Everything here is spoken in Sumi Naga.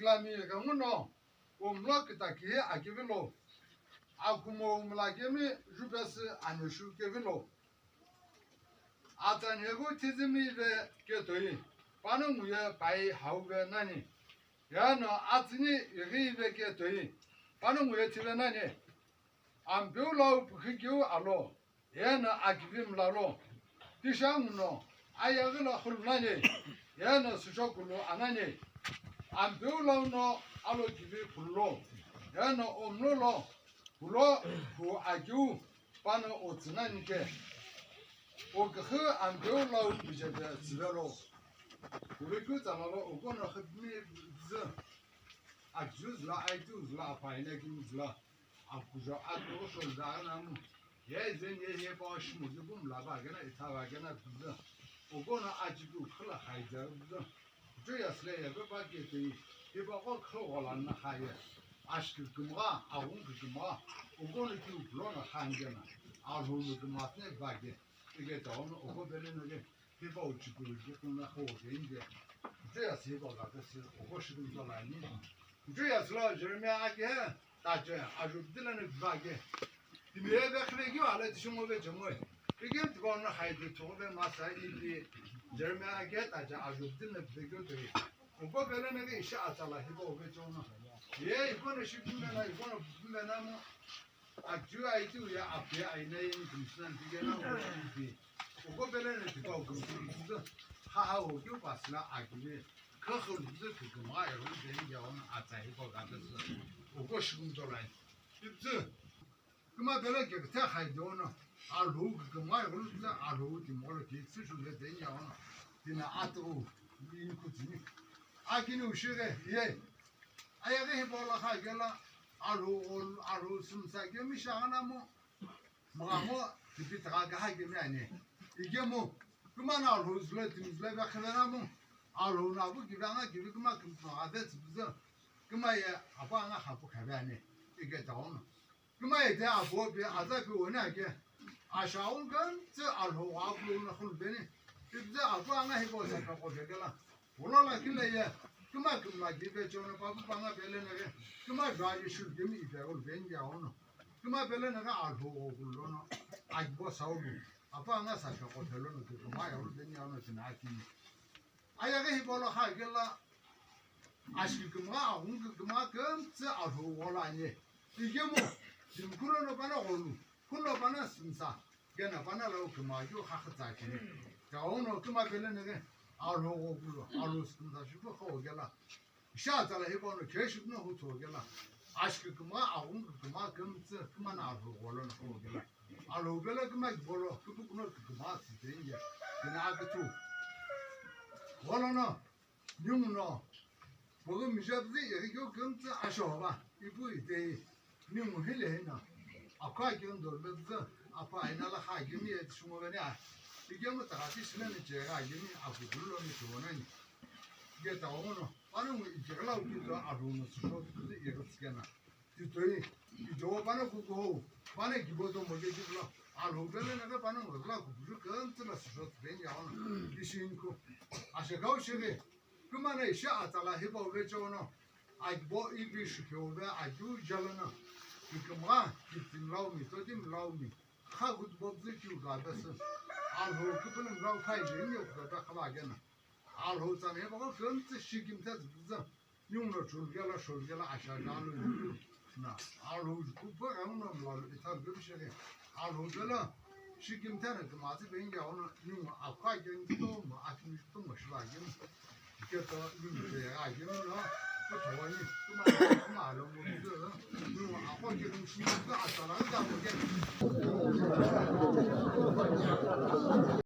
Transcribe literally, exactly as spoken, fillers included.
Lami ghenguno umlo kütakihi akivilo. Akumo umlakemi jupesi anishu kevilo. Atsani egu thizimi ive ketoi, panongu ye pai hauve nani. Yeno atsini ighi ive ketoi, panongu ye thive nani. Ampeu lau pukhikiu alo, yeno akivi mlalo. Tishanguno ayaghi lo khulu nani, yeno suchokulu anani. Ampeu lau no alo kivi khulu lo, yeno omlo lo. Kulo ku akiu pano otsü nani ke. Oküxü ampeu lau pijebe tsüvelo. Kulo keu tsamalo okono xüpmi zü. Akiu züla, aitu züla, apaina kiu züla. Akujo atu oso züla namu. Ye zeni ye ye pa shimo zü bum la ba gena, itha ba gena zü. Okono achiku khüla khaija zü. Kucho yasüle ya pepa ketoi, hipaqo khüghola na khaye. Ashi kükümgha, aghungu kükümgha, okono kiu kulo na khangena, alhou no kümasne bage, ike taono oko pele no ke, hipa uchiku kükümgha kho ke inge. Kucho yasü hipa ga kesi, oko shikun tola ni. Kucho yasüla Jeremiah ake, tache, ajo dile ne bage. Timi eve khivekeu ala tishimo vechemoi. Pigem tipa ono haide thogove masa ipi Jeremiah ake tacha ajo dile vekeu toi. Uko pele nege ishi atsala hipa uvechono. Ye ikono shipimena, ikono bumena mo. Akiu aitu ya apia aina yeni kumsina ntigena uko ipi. Uko pele ne tipa uko kumsina. Ha ha ukiu pasila akiu. Khakhulu bzü kükümgha eghulu teni yawono atsa hipau kata sü. Uko shikumi tolai. Bzü. Kümapelo keküthe khaidono. Alhou kükümgha eghulu bzü alhou timolo ki tsü shule teni yawono. Tina atu ini kutsini. Akini ushire ye. Ayaghi hipau lakha kela alhou ol alhou sümsa kemi shagana mo. Mghamo tipi tagha kaha kemi ani. Ikemu kümana alhou zülo timi zülo vekhivenamu. Alhou navu kivi anga kivi küma kümtuma ave tsüpüzü. Küma ye apu anga khapu khavi ani. Ike taono. Küma ye te apu pi aza pi woni ake. Ashaun kan tsü alhou apu na khulbeni. Tipüzü apu anga hiko sa ka ko vekela. Ulo lakhi le ye, kümaki maki vechono papu panga pele nege, küma jwaji shulkemi ipe ulu veni yawono. Küma pele nege alhou oghulu lono, akibo saulu, apa anga sasha kothelo no kükümgha eghulu veni yawono tina akini. Ayaghi hipau lakha kela, ashi kükümgha, aghungu kükümgha kümtsü alhou ghola ani. Ikemu, jimkulono pana gholu, kulo pana sümsa. Kena pana lau kümaghiu khakhütsa cheni. Taono küma pele nege alhou ghokulo, alhou sümsa shipu kho kela. Isha tsala hipau no khe shipu no hutho kela. Ashi kükümgha, aghungu kükümgha kümtsü, kümana alhou gholo no kho kela. Alhou pele kümaki bolo, küpükuno kükümgha tsitse inge. Kena aküthu. Gholo no. Ningu no, bogo mija bzi yeri kyo kümtsi asho ba, ipu itei, ningu hile hina. Akha kyo ndo bzi, apa ina la kha gimi et shumo bene a. Igemu takati shile ni chega gimi, apu gulo ni chuo nani. Ge ta omo no, panu mu ijela ukido aru no susho bzi yeri tsikena. Titoi, ijowo pana kukuhou, pana kiboto moke kiplo, alhou pele nake pana ngozla kukuju kentila sisho tsipeni yaono, ishi inko. Ashekau shiri, kümana ishi atsala hipau vechono, akibo ipi shukeuve akiu jalono, kikimgha, kitimlaumi, totimlaumi, kha kutubobzi kiu gabesi, alhou kipilumlau khai jeni yokutope khabagena. Alhou tsani hipaqo kentsi shikimthe tsipizü. Ningu no chulukela, shulukela, asha jalo yulu. Na, alhou jukupu, ningu no mlalu, itha gümshiri. Alhou jala, shikimthe na kümati bengi aono, ningu akwa geni to, ma akini to, ma shiva geni. Keto, ningu te ya geni na, ko tawani, kuma, kuma alo mo geni, ningu akwa geni shi, ko asala, ko geni.